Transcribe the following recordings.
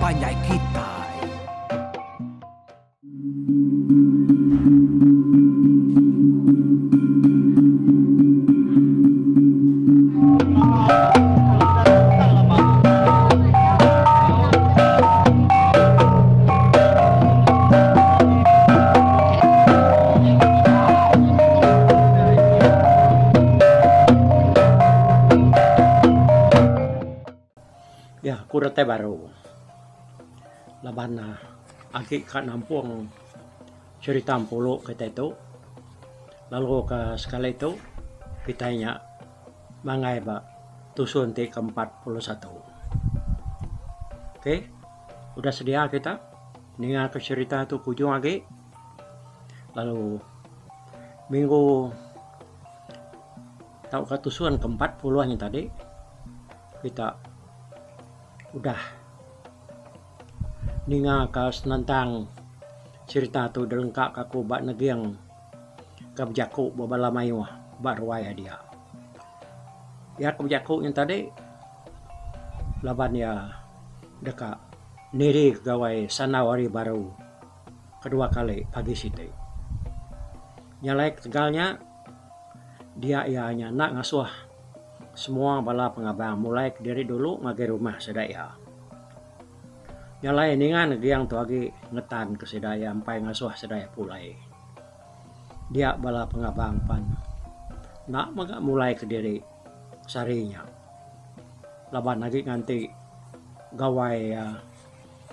panjai kitai. Ya ku datai baru laban agi ka nampung cherita empulu kitai tu lalu ka sekali tu kitai nya manggai ba tusun ti ke 41. Okey udah sedia kita ninga ka cherita tu ke ujung agi lalu minggu tauka tusun ke 40 nya tadi kita udah ninga ka senentang cherita tu dilengka ka aku ba neging ke bejaku ba bala mayuh ba ruai dia. Iya ke bejaku nya tadi laban iya deka niri ke gawai sandau hari baru kedua kali pagi siti. Nya alai ketegal nya dia iya nya enda ngasuh semua bala pengabang mulai kediri dulu ngagai rumah sida iya. Nya alai ninga neging tu agi ngetan ke sida iya empai ngasuh sida iya pulai. Dia bala pengabang pan enda mega mulai kediri sehari nya laban agi nganti gawai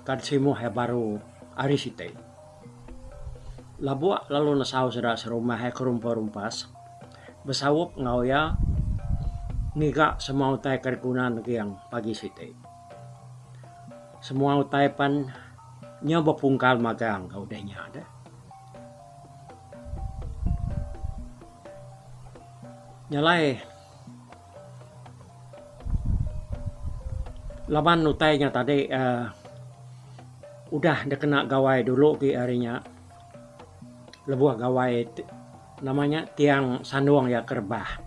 ka disimuh iya baru hari siti. Labuk lalu nesau sida serumah iya ke rumpas-rumpas besaup enggau iya ngiga semua utai ke diguna neging pagi siti. Semua utai pan nyau bepungkal magang ga udah nya deh. Nya alai laban utai nya tadi uhh udah dikena gawai dulu agi ari nya lebuh gawai nama nya tiang sandung iya ke rebah.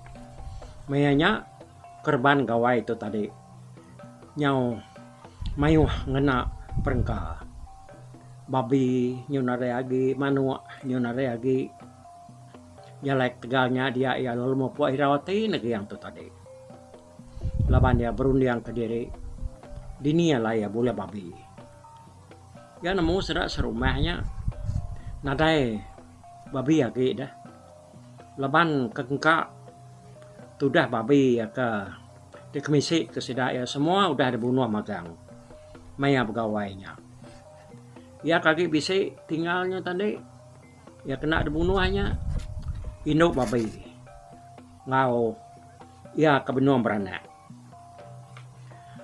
Maya nya kereban gawai tu tadi nyau mayuh ngena perengka. Babi nyu nadai agi, manuk nyu nadai agi. Nya alai ketegal nya dia iya lalu mupuk irau ati neging tu tadi. Laban iya berunding kediri dini alai iya bulih babi. Iya nemu sida serumah nya nadai babi agi deh. Laban ke engka tudah babi iya ke dikemisi ke sida iya semua udah dibunuh magang maya begawai nya. Iya ke agi bisi tinggal nya tadi iya kena dibunuh nya indu babi enggau iya ke benung beranak.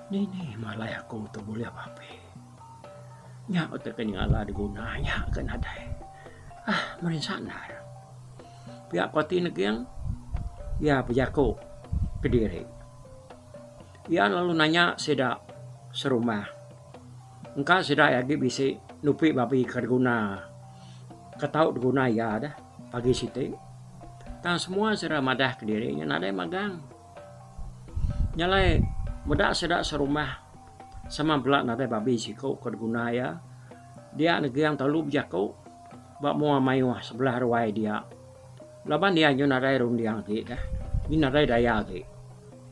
Dini malai aku tu bulih babi. Nya utai ke nyengala diguna nya ke nadai. Ah merinsa endar. Pia ku ati neging iya bejaku kediri. Iya lalu nanya sida serumah engka sida iya agi bisi nupi babi ke diguna ke tau diguna iya deh pagi siti. Tang semua sida madah kediri nya nadai magang. Nya alai meda sida serumah sama bela nadai babi siku ke diguna iya dia neging telu bejaku ba mua mayuh sebelah ruai dia. Laban iya nyau nadai runding agi deh nyau nadai daya agi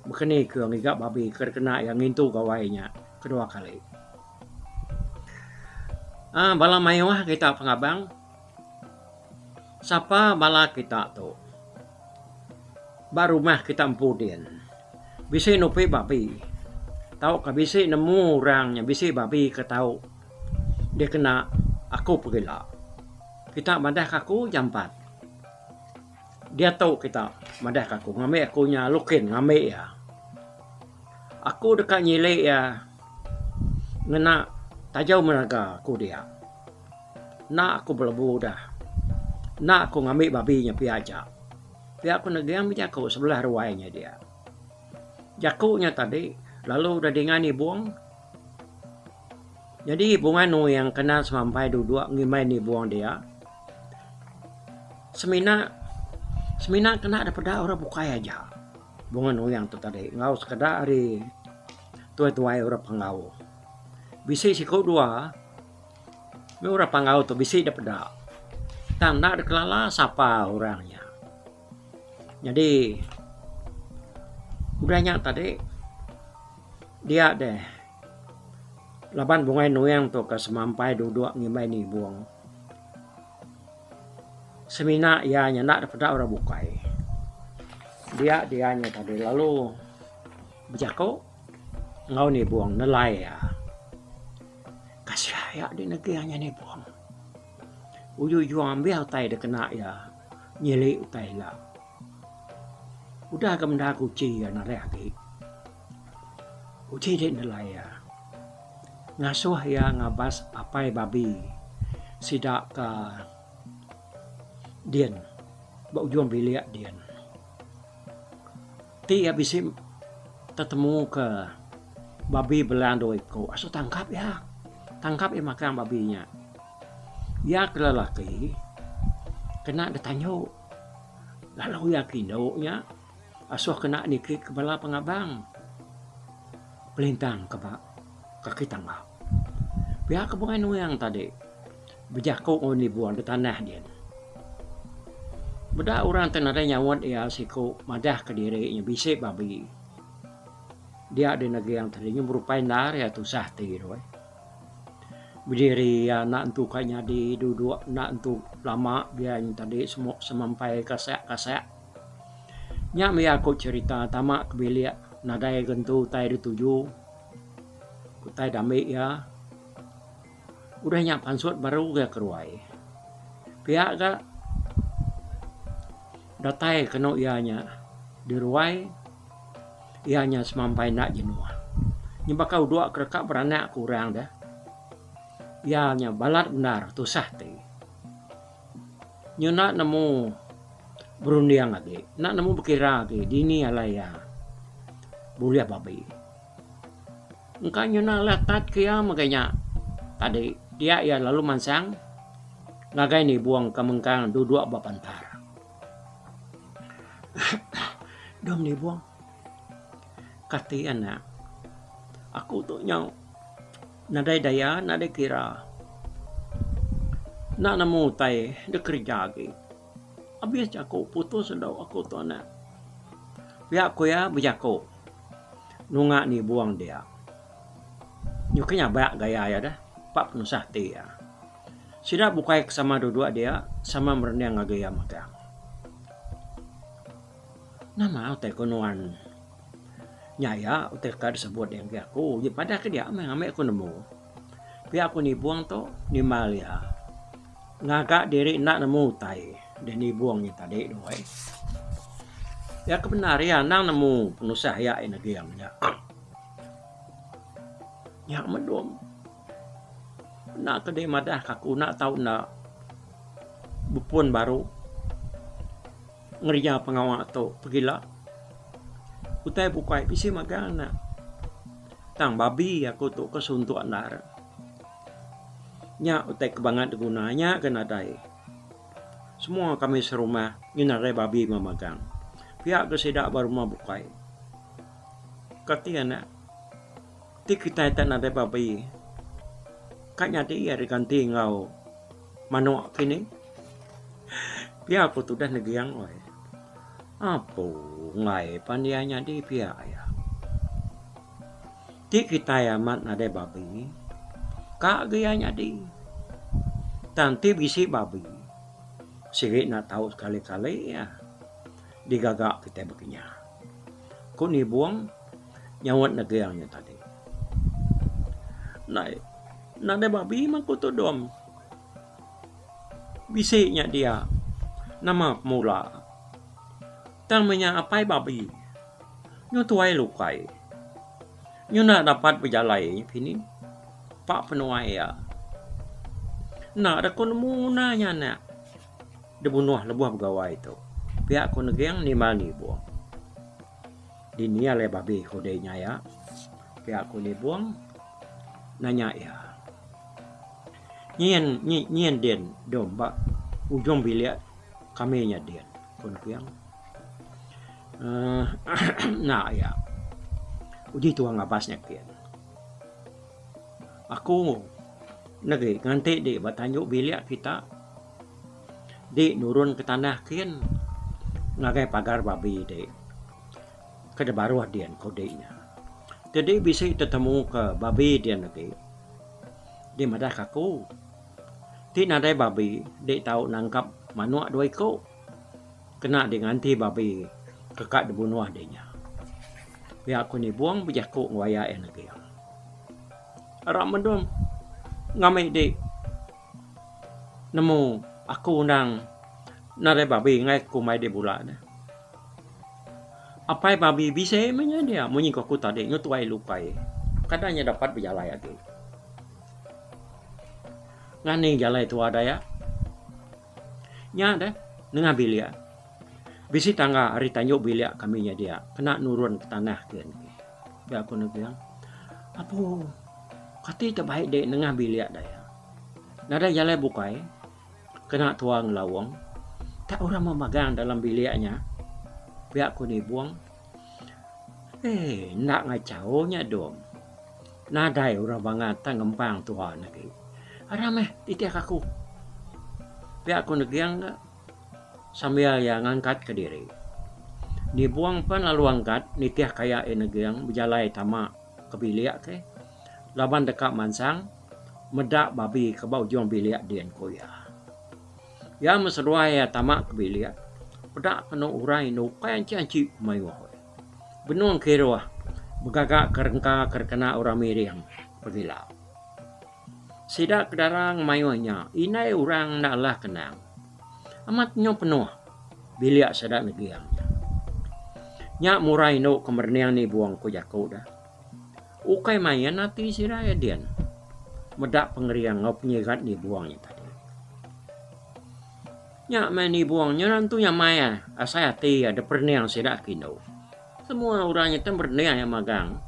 baka ni ke ngiga babi ke dikena iya ngintu gawai nya kedua kali. Aaa bala mayuh kita pengabang. Sapa bala kita tu? Ba rumah kita empu din bisi nupi babi tauka bisi nemu orang nya bisi babi ke tau dikena aku pegila. Kita madah ka aku jampat. Diatu kita madah ka aku ngambi aku nya lukin ngambi iya. Aku deka nyili iya ngena tajau menaga aku dia. Enda aku belebu udah. Enda aku ngambi babi nya pia aja. Pia ku Neging bejaku sebelah ruai nya dia. Jaku nya tadi lalu udah dinga Nibong. Nyadi Bungai Nuing kena semampai duduk ngimbai Nibong dia. Semina semina kena daripada orang bukai aja Bungai Nuing tu tadi enggau sekeda ari tuai-tuai orang Panggau. Bisi siku dua meh orang Panggau tu bisi da peda tang enda dikelala sapa orang nya. Nyadi udah nya tadi dia deh laban Bungai Nuing tu ke semampai duduk ngimbai nibung. Semina iya nya enda dipeda orang bukai. Dia dia nya tadi lalu bejaku enggau nibung nelai iya. Kasih aya di negi nya nibung. Ujung ujung ambih utai dikena iya nyili utai ila. Udah ga menda kuchi iya nadai agi. Uji dek nelai iya. Ngasuh iya ngabas apai babi sida ka din ba ujung bilik din. Ti iya bisi tetemu ke babi belang dua iku asuh tangkap iya. Tangkap iya magang babi nya. Iya ke lelaki kena deh tanju lalu iya ke indu nya. Asuh kena niki ke bala pengabang pelintang ke ba kaki tangga. Pia ke bungai nuing tadi bejaku enggau nibung da tanah din. Meda orang ti nadai nyaut iya siku madah ke diri nya bisi babi. Dia deh neging tadi nyau berupai endar iya tusah ati tu ai. Bediri iya enda entu ka nyadi duduk enda entu lama biar nya tadi semampai kasak kasak. Nya mih aku cherita tama ke bilik nadai gentu utai dituju utai dambi iya. Udah nya pansut baru ga keruai. Pia ga datai kenu iya nya diruai iya nya semampai enda jenuh. Nya baka udok ke deka beranak ke orang deh. Iya nya balat bendar tusah ti. Nya enda nemu berunding agi, enda nemu bekira agi dini alai iya bulih babi. Engka nya enda alah tat ke iya mega nya tadi dia iya lalu mansang ngagai nibung ke mengkang duduk ba pantar. Dom nibung kati anak aku tu nyau. Nadai daya nadai kira. Enda nemu utai dek kereja agi. Abis jaku putus endo aku tu anak. Pia ku iya bejaku nunga nibung dia. Nyuka nyabak gaya iya deh pak penusah ti iya. Sida bukai ke sama duduk dia sama merening ngagai iya magang. Nama utai ku nuan. Nya iya utai ka disebut iya ngagai aku. Ji padah ke dia meh ngambi aku nemu. Pia aku nibung tu nimbal iya. Ngaga diri enda nemu utai da nibung nya tadi tu ai. Iya ke bendar iya endang nemu penusah iya neging nya. Nya mendum. Enda ke dei madah ka aku enda tau enda bepun baru. Ngereja pengawa tu pegila utai bukai bisi mega ne tang babi aku tu ke suntuk endar. Nya utai ke bangat diguna nya ke nadai. Semua kami serumah ngenarai babi memagang. Pia ke sida ba rumah bukai. Kati anak ti kitai tak nadai babi ka nyadi iya diganti enggau manok kini. Pia ku tudah negiang oi. Apu enggai pan iya nyadi pia iya. Ti kitai amat nadai babi ka ga iya nyadi. Tang ti bisi babi sigi enda tau sekali kali iya digaga kitai bekinya. Ku Nibong nyaut negiang nya tadi. Nadai nadai babi mah ku Tudom. Bisi nya dia nama pemula. Tang meh nya apai babi. Nyu tuai lukai. Nyu enda dapat bejalai kini pak penuai iya. Enda deh ku nemu nguna nya anak dibunuh lebuh begawai tu. Pia ku Neging nimbal Nibong. Dini alai babi ku dei nya iya. Pia ku Nibong nanya iya. Nyin nyin din dom ba ujung bilik kami nya din, ku Neping. uhh enda iya. Uji tuang ngabas nya kin. Aku negi nganti di ba tanju bilik kita di nurun ke tanah kin ngagai pagar babi di ke da baruh din ku di nya. Ti bisi tetemu ke babi din agi di madah ka aku ti nadai babi di tau nangkap manok dua iku kena di nganti babi ke ka dibunuh di nya. Pia ku Nibong bejaku enggau aya iya negi. Ira mendung ngambi di nemu aku endang nadai babi enggai ku mai di bula ne. Apai babi bisi meh nya dia munyi ku aku tadi nyu tuai lukai kada nya dapat bejalai agi. Ngani jalai tua daya. Nya deh nengah bilik. Bisi tangga ari tanju bilik kami nya dia kena nurun ke tanah ke enti. Pia ku Neging. Apu kati te baik dek nengah bilik daya. Nadai jalai bukai kena tua ngelaung tak orang memagang dalam bilik nya. Pia ku Nibong. Eii enda ngachau nya dom. Nadai orang bangat tang ngempang tua ne agi. Aram meh titih ka aku. Pia ku Neging ga sambil iya ngangkat ka diri. Nibong pen lalu angkat nitih kaya iya Neging bejalai tama ke bilik ke laban deka mansang meda babi ke ba ujung bilik din ku iya. Iya meh seduai iya tama ke bilik peda kenu orang indu ukai anchi-anchi mayuh. Benung kiruh begaga ke rengka ke dikena orang miring pegila. Sida ke dara ngemayuh nya indai orang enda alah kenang. Amat nyu penuh bilik sida neging nya. Nya murah indu ke merening nibung ku jaku deh. Ukai main ati sida iya din meda pengering enggau penyigat nibung nya tadi. Nya meh nibung nya nentu nyamai asai ati iya diperening sida ke indu. Semua orang nya tu merening iya magang.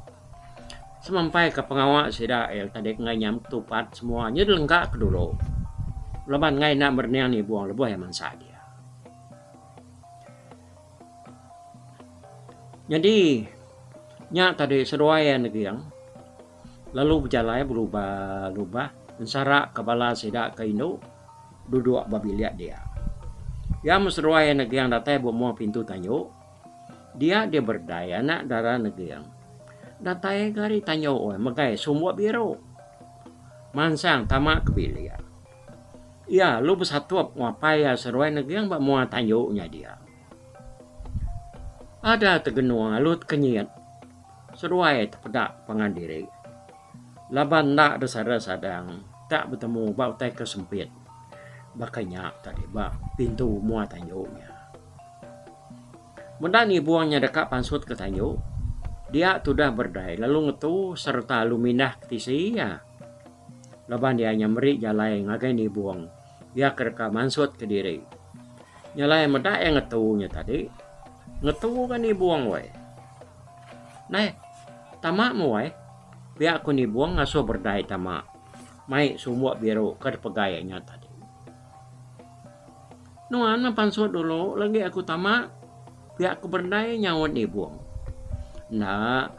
Semampai ka pengawa sida iya tadi enggai nyam ketupat semua nya dilengka ke dulu. Laban enggai enda merening nibung lebuh iya mansa dia. Nyadi nya tadi seduai iya neging lalu bejalai belubah lubah ensara ka bala sida ke indu. Duduk ba bilik dia. Iya meh seduai Neging datai ba mua pintu tanju. Dia dia berdai anak dara Neging. Datai ga ari tanju eh megai sumbuk biru. Mansang tama ke bilik. Iya lalu besatup enggau apai iya seduai Neging ba mua tanju nya dia. Ada tegenung lalu tekenyit seduai tepeda pangan diri. Laban enda deh sada sadang tak betemu ba utai ke sempit baka nya tadi ba pintu mua tanju nya. Meda nibung nya deka pansut ke tanju dia tudah berdai lalu ngetu sereta lalu mindah ke tisi iya laban iya nya meri jalai ngagai nibung iya ke deka mansut kediri. Nyalai meda iya ngetu nya tadi ngetu ga nibung weh. Neh tama mu weh. Pia ku Nibong ngasuh berdai tama mai sumbuk biru ke dipegai iya nya tadi. Nuan meh pansut dulu lagi aku tama pia ku berdai nyaut Nibong. Enda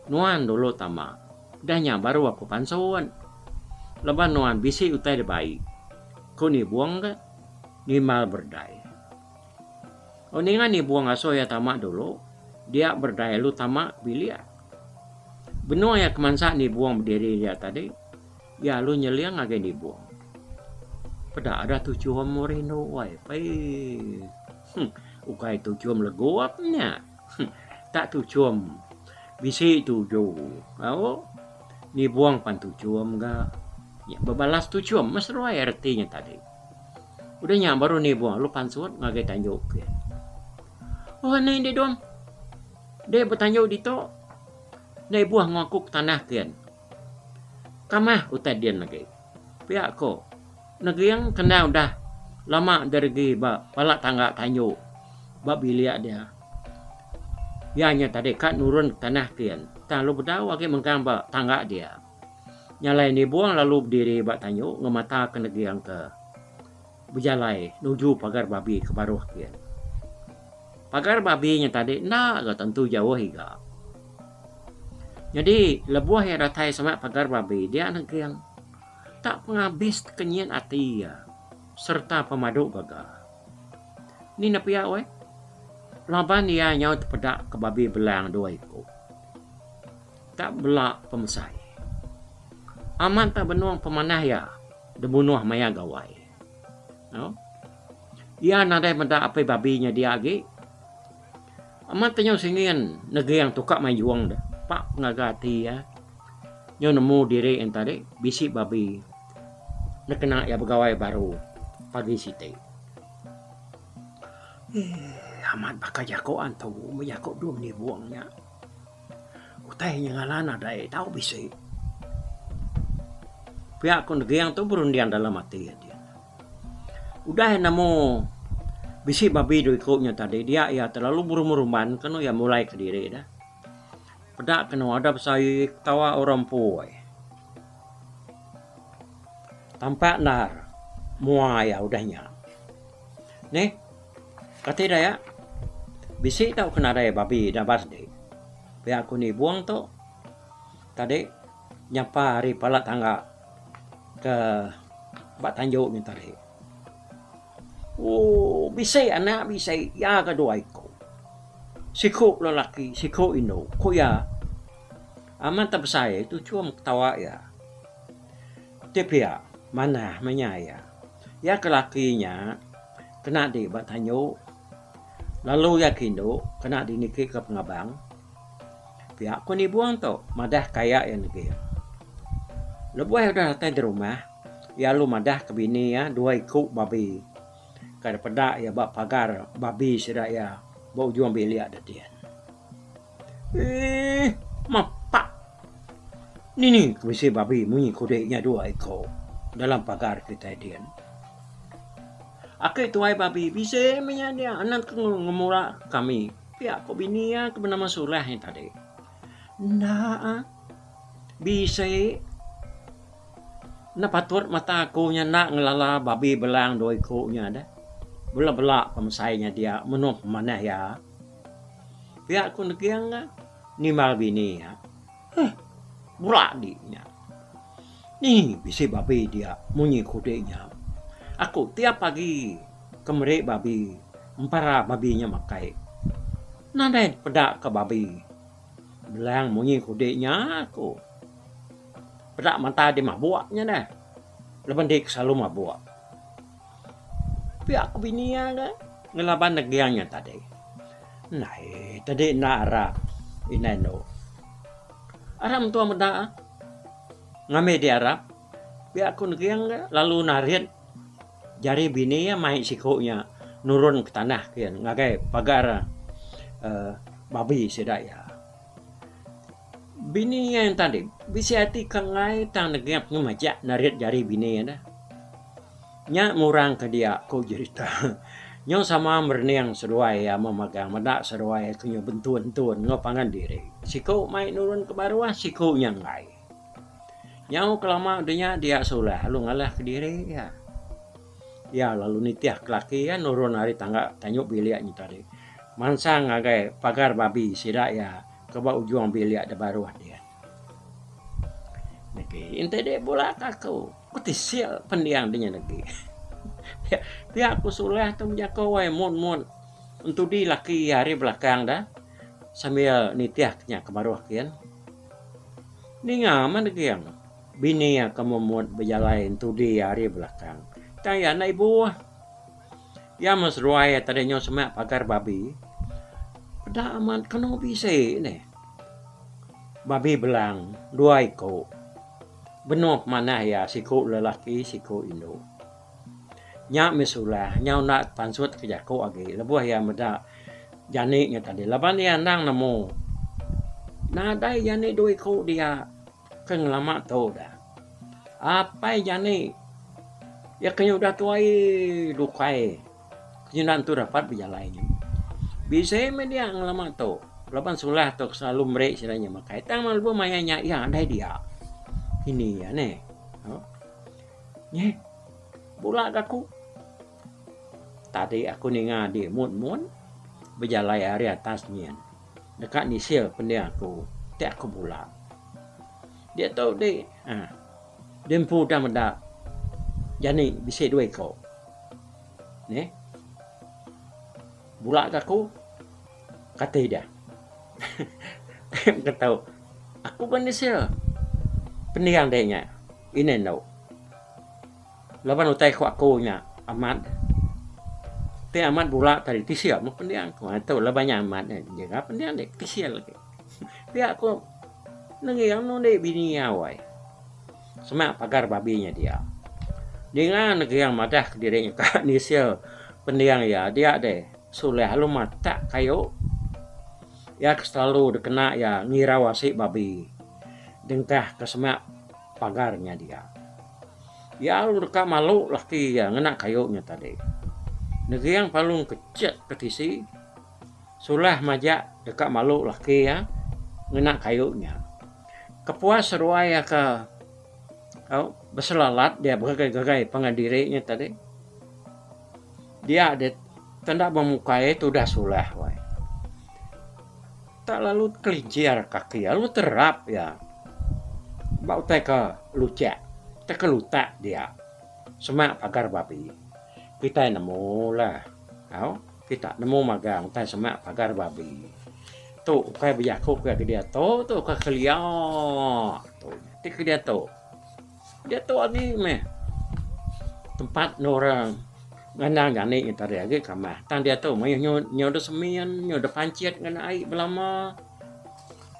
nuan dulu tama udah nya baru aku pansut laban nuan bisi utai dibai ku Nibong ga nimbal berdai. Oh ninga Nibong asuh iya tama dulu, dia berdai lalu tama ke bilik. Benung iya ke mansa Nibong bediri dia tadi, iya lalu nyeling ngagai Nibong. Peda ada tuchum rindu wai pei. Huh ukai tuchum legup nya. Huh tak tuchum bisi tuju. Au Nibong pan tuchum ga. Nya bebalas tuchum meh seduai reti nya tadi. Udah nya baru nibung lalu pansut ngagai tanju ke. Oh ni deh dom. Deh betanju ditu. Enda ibuh enggau aku ke tanah kin. Kamah utai din agi. Pia ko Neging ke endang udah lama deregi ba pala tangga tanju ba bilik dia. Iya nya tadi ka nurun ke tanah kin tang lalu bedau agi mengkang ba tangga dia. Nya alai Nibong lalu bediri ba tanyu ngemataka Neging ke bejalai nuju pagar babi ke baruh kin. Pagar babi nya tadi enda ga tentu jauh iga. Nyadi lebuh iya datai semak pagar babi dia neging tak pengabis tekenyit ati iya sereta pemadu gaga. Ni ne pia weh laban iya nyau tepeda ke babi belang dua iku. Tak bela pemesai. Amat tak benung pemanah iya dibunuh maya gawai. Iya nadai meda apai babi nya dia agi. Amat te nyau singin neging tukak mayung deh pak pengaga ati iya nyau nemu diri en tadi bisi babi ne kena iya begawai baru pagi siti. Eii amat baka jaku antu meh jaku dum nibung nya. Utai nya ngalan nadai tau bisi. Pia ku neging tu berunding dalam ati iya. Udah iya nemu bisi babi dua iku nya tadi dia iya terlalu berumban-rumban kenu iya mulai kediri dah. Peda kenu ada besai ketawa orang empu ai. Tampak endar mua iya udah nya. Neh kati daya bisi tauka nadai babi dabas di. Pia ku nibung tu tadi nyapa ari pala tangga. Ke ba tanju nya tadi. Ooh bisi anak bisi iya ga dua iku. Siku lelaki siku indu ku iya. Amat te besai tuchum ketawa iya. Ti pia manah meh nya iya. Iya ke laki nya kena di ba tanju lalu iya ke indu kena di niki ke pengabang. Pia ku nibung tu madah kaya iya negi. Lebuh iya udah datai di rumah, iya lalu madah ke bini iya dua iku babi ke dipeda iya ba pagar babi sida iya ba ujung bilik de din. Eii mapak nini ke bisi babi munyi kudi nya dua iku dalam pagar kitai din. Aki tuai babi bisi meh nya dia anak ke ngemura kami. Pia ko bini iya ke benama Sulah nya tadi. Enda ah. Bisi. Enda patut mata aku nya enda ngelala babi belang dua iku nya deh. Bela-bela pemesai nya dia menoh pemanah iya. Pia ko Neging nimbal bini iya. Huh. Bura agi nya. Ni bisi babi dia munyi kudi nya. Aku tiap pagi ke meri babi empara babi nya makai. Nadai peda ke babi. Belang munyi kudi nya aku. Peda mata di mabuk nya deh. Laban di ke selalu mabuk. Pia ku bini iya ga ngelaban deging nya tadi. Ndai tadi enda arap indai endu. Arap mentua meda ngambi diarap pia ku neging ga lalu narit jari bini iya mai siku nya nurun ke tanah kian ngagai pagar uhh babi sida iya. Bini iya yen tadi bisi ati ke enggai tang neging ngemajak narit jari bini iya dah. Nya murang ke dia, ku jerita. Nyau sama merening seduai iya memagang meda seduai iya ke nyau bentun-entun enggau pangan diri. Siku mai nurun ke baruh, siku nya enggai. Nyau ke lama udah nya dia sulah lalu ngalah kediri iya. Iya lalu nitih ke laki iya nurun ari tangga tanyu bilik nya tadi mansang ngagai pagar babi sida iya ke ba ujung bilik da baruh dia. Negi enti dek bula ka aku, ku tisil pendiang de nya negi. Pia ku sulah tu bejako wai mut-mut entudi laki iya ari belakang da sambil nitih ke nya ke baruh kin. Ninga meh neging bini iya ke mut-mut bejalai entudi iya ari belakang. Tang iya enda ibuh. Iya meh seduai iya tadi nyau semak pagar babi. Peda amat kenu bisi neh. Babi belang dua iku. Benung pemanah iya siku lelaki siku indu. Nya mih sulah nyau enda pansut ke jaku agi lebuh iya meda jani nya tadi laban iya endang nemu nadai jani dua iku dia ke ngelama tu dah. Apai jani iya ke nyudah tuai dukai. Enda entu rapat bejalai nya. Bisi meh dia ngelama tu laban sulah tu selalu meri sida nya makai tang lebuh maya nya iya andai dia. Ini iya neh. Nyeh bula ga aku. Tadi aku ninga adi mut-mut bejalai ari atas nyin deka nisil pending aku ti aku bula. Diatu di uhh di empu udah meda jani bisi dua iko. Neh. Bula ka aku kati dia. Ke tau aku ban disil pending deh nya ini endo. Laban utai ku aku nya amat ti amat bula tadi tisil meh pending ku. Tu laban nya amat jaga pending deh tisil agi. Pia ku nenging nundi bini iya wai. Semak pagar babi nya dia. Ninga neging madah kediri nyuka nisil pending iya dia deh sulih lalu matak kayu iya ke selalu dikena iya ngirau asi babi dengkah ke semak pagar nya dia. Iya lalu deka malu laki iya ngena kayu nya tadi. Neging palung kechet ke tisi. Sulah majak deka malu laki iya ngena kayu nya. Kepuas seduai iya ke au beselalat dia begagai-gagai pangan diri nya tadi dia deh tenda bemukai tudah sulah wai. Tak lalu kelinchir kaki lalu terap iya ba utai ke luchak utai ke lutak dia semak pagar babi. Kitai nemu lah au. Kita nemu magang utai semak pagar babi. Tu ukai bejaku ke diatu tu ke kelia tu ti ke diatu. Diatu agi meh tempat endur orang ngandang jani nya tadi agi kamah tang diatu mayuh nyu nyu dep semin nyu dep pancit ngena ai belama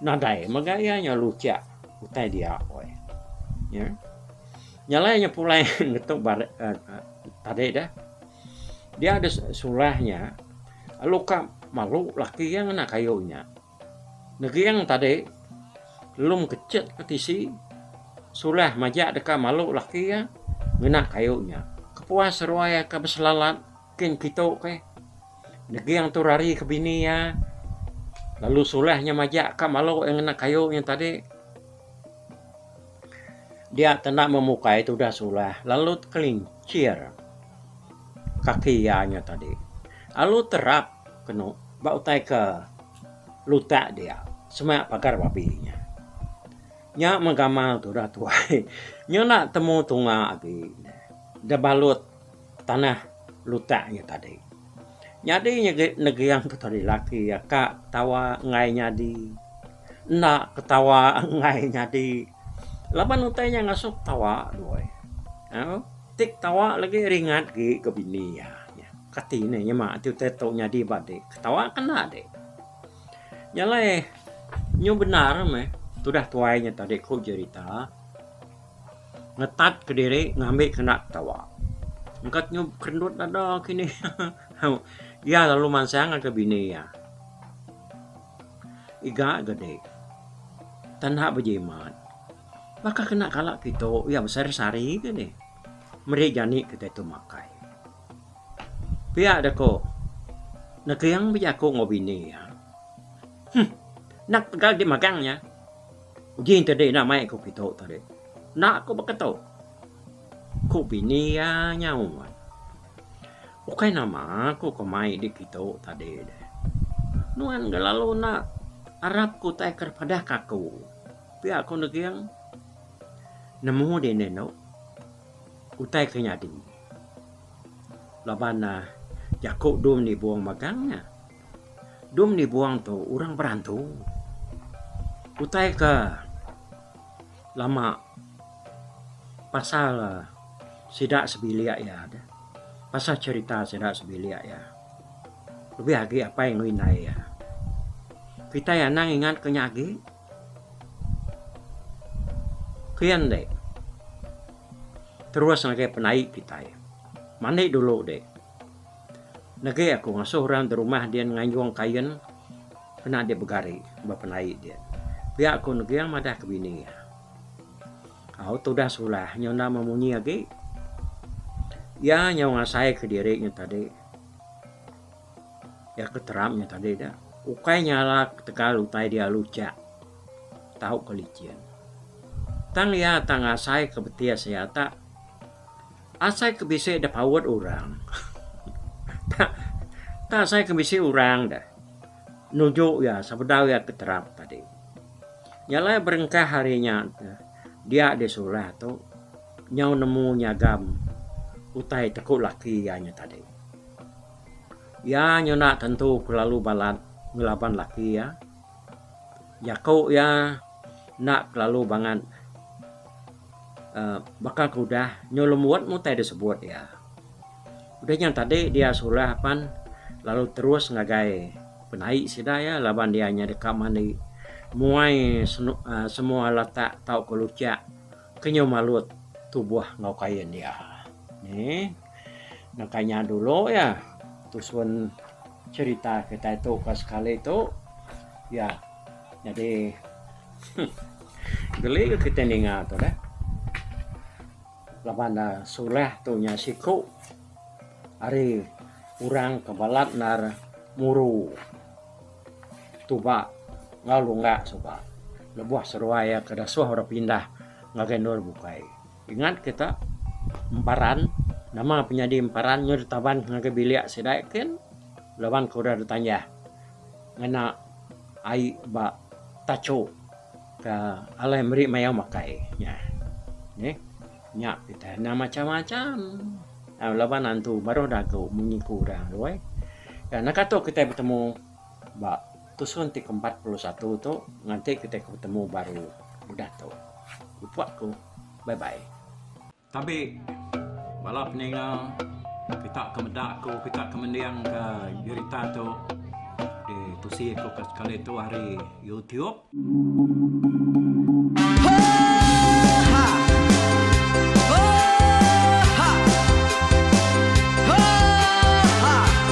nadai mega iya nya luchak utai dia weh. Nya alai nya pulai ngetu ba tadi deh. Dia ada sulah nya lalu ka malu laki iya ngena kayu nya. Neging tadi lum kechet ke tisi sulah majak deka malu laki iya ngena kayu nya. Kepuas seruai ka beselalat kin kitu keh. Neging tu rari ke bini iya lalu sulah nya majak ka malu iya ngena kayu nya tadi. Dia tenda memukai tudah sulah lalu tekelinchir kaki iya nya tadi. Lalu terap kenu ba utai ke lutak dia semak pagar babi nya. Nya meh gamal tudah tuai nyenda temu tunga agi da balut tanah lutak nya tadi. Nyadi neging tu tadi laki iya ka ketawa enggai nyadi enda ketawa enggai nyadi laban utai nya ngasuh ketawa doi. Au ti ketawa lagi ringat agi ga bini iya. Kati ne nyema ti utai tu nyadi ba dik ketawa ke enda dik. Nya alai nyu bendar meh tudah tuai nya tadi ku jerita. Ngetat kediri ngambi kena ketawa. Engka nyu kerendut dada kini. Iya lalu mansang ngagai bini iya. Iga gede. Tanda bejimat. Baka kena kala kitu iya besari-sari ke nih. Meri jani kitai tu makai. Pia deh ko Neging bejaku enggau bini iya. Huh. Nak tegal di magang nya. Uji enti dek enda mai ku kitu tadi. Enda ku baka tu. Ku bini iya nyaut. Ukai nama ku ke mai dek kitu tadi deh. Nuan ga lalu enda arap ku utai ke padah ka aku. Pia ku Neging. Nemu dini endo utai ke nyadi. Laban ne jaku dum nibung magang nya. Dum nibung tu orang berantu. Utai ke lama pasal sida sebilik iya deh. Pasal cherita sida sebilik iya. Lebih agi apai enggau indai iya. Kitai anang ingat ke nya agi. Kian deh. Terus ngagai penaik kitai. Mandi dulu deh. Negi aku ngasuh orang da rumah din nganjung kain kena dep begari ba penaik din. Pia ku Neging madah ke bini iya. Au tudah sulah nyau enda memunyi agi. Iya nyau ngasai kediri nya tadi. Iya ke terap nya tadi dah. Ukai nyala ketegal utai dia luchak tauka licin. Tang iya tang ngasai ke betis iya tak asai ke bisi da paut orang. Tak tak asai ke bisi orang da nuju iya sebedau iya ke terap tadi. Nya alai berengkah hari nya. Dia deh Sulah tu nyau nemu nyagam utai teku laki iya nya tadi. Iya nyuna tentu kelalu balat ngelaban laki iya. Jaku iya enda kelalu bangat uhh baka ke udah nyau lembut meh utai disebut iya. Udah nya tadi dia Sulah pan lalu terus ngagai penai sida iya laban iya nya deka mandi muai semua latak tauka luchak ke nyau malut tubuh enggau kain iya. Nih naka nya dulu iya tusun cherita kitai tu ka sekali tu iya nyadi geli ke kitai ninga tu deh. Laban ne Sulah tu nya siku ari orang ke balat endar muru tuba enggau lungga suba lebuh seduai iya ke dasuh orang pindah ngagai endur bukai. Ingat kita emparan nama penyadi emparan nyau ditaban ngagai bilik sida kin laban ke udah ditanjah ngena ai ba tachu. Ke alai meri mayau makai nya. Neh nya kitai enda macam-macam laban antu baruh dagu munyi ku orang tu ai. Naka tu kitai betemu ba tusun ti ke 41 tu nganti kitai ke betemu baru udah tu. Upok ku bye bye. Tabi bala peninga kita ke meda aku kita ke mending ka jerita tu di tusi aku ke sekali tu ari YouTube.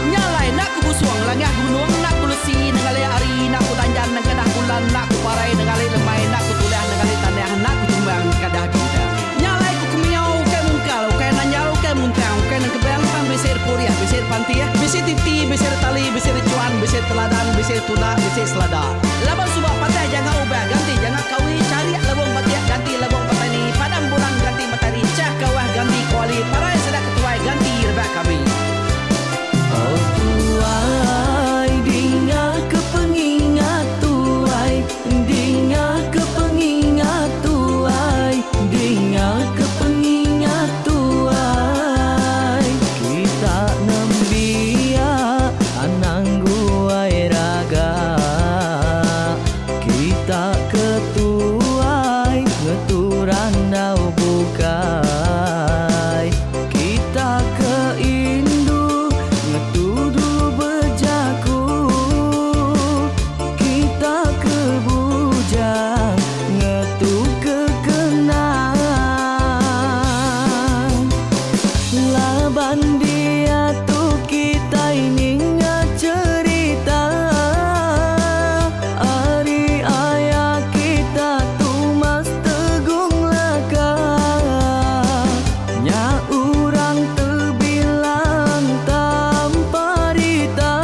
Nya alai ku kemiau ukai mungkal, ukai nanjal, ukai muntang, ukai nengkebang tang bisi repurih, bisi repantih, bisi titi, bisi retali, bisi rechuan, bisi teladan, bisi tunda, bisi selada. Laban suba patah janga ubah ganti janga kawi, charik lebung batik ganti lebung petani, padam bulan ganti matari, chah kawah ganti kuali, parai sida ketuai ganti rebak kami. Oh tuai dinga ke pengingat tuai Dinga ke pengingat tuai Dinga ke pengingat tuai Kita nembiak anang guai raga Kita ke tuai ngetu randau bukai Kita ke indu ngetu dulu bejaku Kita ke bujang ngetu ke kenang Laban diatu kitai ninga cherita Ari aya kita Tumas Tegung Laka Nya urang tebilang tanpa rita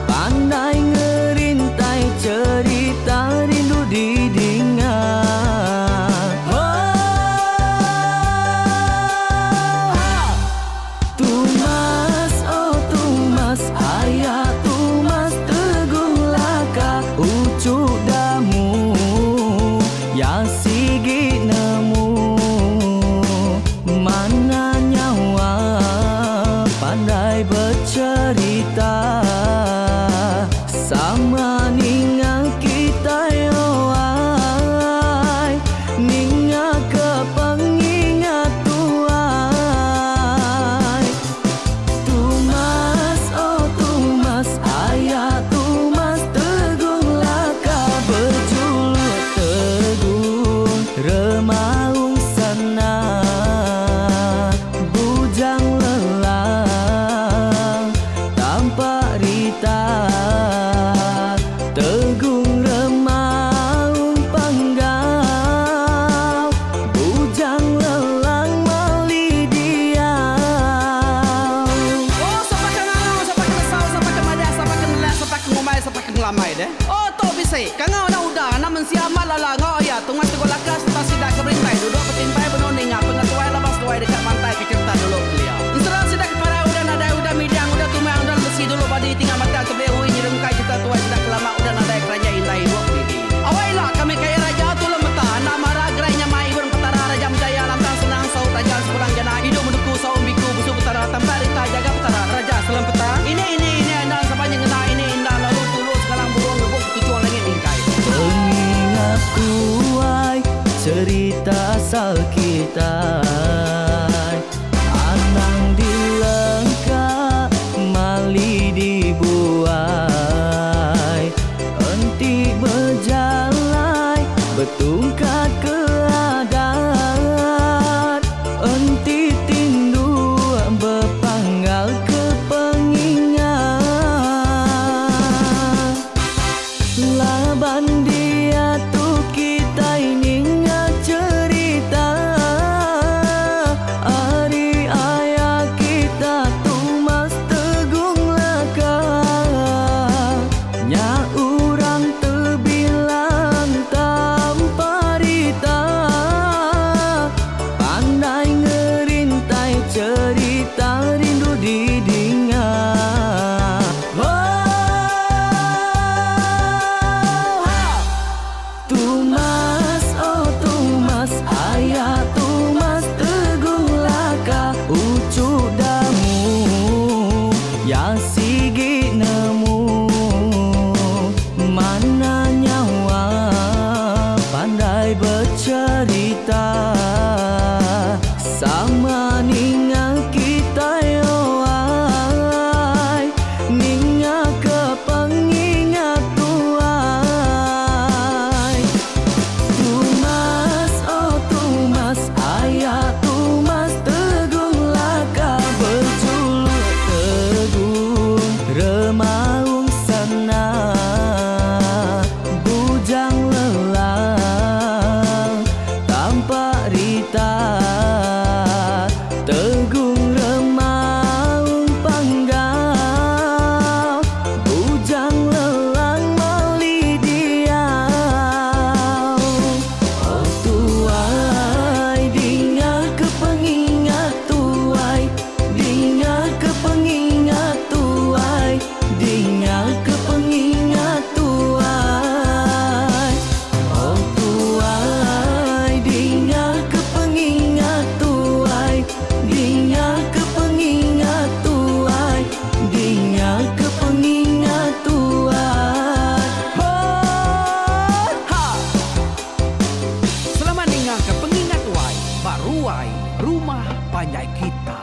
Pandai ngerintai cherita rindu didinga Hoohaa Tumas oh Tumas aya Tumas Teguh Laka uchu damu ya sigi nemu Mana nyawa pandai becherita Sama ninga kitai oai Ninga ke pengingat tuai Tumas oh Tumas aya Tumas Tegung Laka bejuluk Tegung Remaung Sana Bujang Lelang Tampak Rita Tegung Remaung Panggau Bujang Lelang Mali Diau. Oh sapa ke ngangau sapa ke nesau sapa ke madah sapa ke nelak sapa ke ngumbai sapa ke ngelamai deh. Oh tu bisi kangau enda uda anak mensia amat lala enggau aya tungai tegok laka sereta sida ke berintai duduk betimpai benung ninga pengetuai laban seduai deka mantai ke cherita dulu kelia. Ensera sida ke parai udah nadai udah midang udah tumang udah lesi dulu badi tinggal matang tebeli ui nyerungkai cherita tuai sida ke lama udah nadai keranjai indai ibup didi. Awai ila kami kaya raja tulung meta anak. kitai. Anang dilengka mali dibuai. Enti bejalai betungkat ke adat. Enti tinduk bepanggal ke pengingat. Laban diatu kitai ninga cherita ari aya kita Tumas Tegung Laka. Nya orang tebilang tanpa rita. Pandai ngerintai cherita rindu didinga. Tumas, oh Tumas, aya Tumas Tegung Laka. Uchu Damu ya sigi nemu. Mana nyawa pandai becherita. Sama ninga kitai oai. Ninga ke pengingat tuai. Tumas, oh Tumas, aya Tumas Tegung Laka. Bejuluk Tegung Remaung Sana. Bujang lelang tanpa rita. Tegung Remaung Panggau. Bujang lelang mali diau. Oh tuai, dinga ke pengingat tuai. Dinga ke pengingat tuai. Dinga ke pengingat tuai. Oh tuai, dinga ke pengingat tuai. Dinga ke pengingat tuai. Dinga ke pengingat tuai. Ho ha. Selamat ninga ke pengingat tuai ba ruai rumah panjai kita.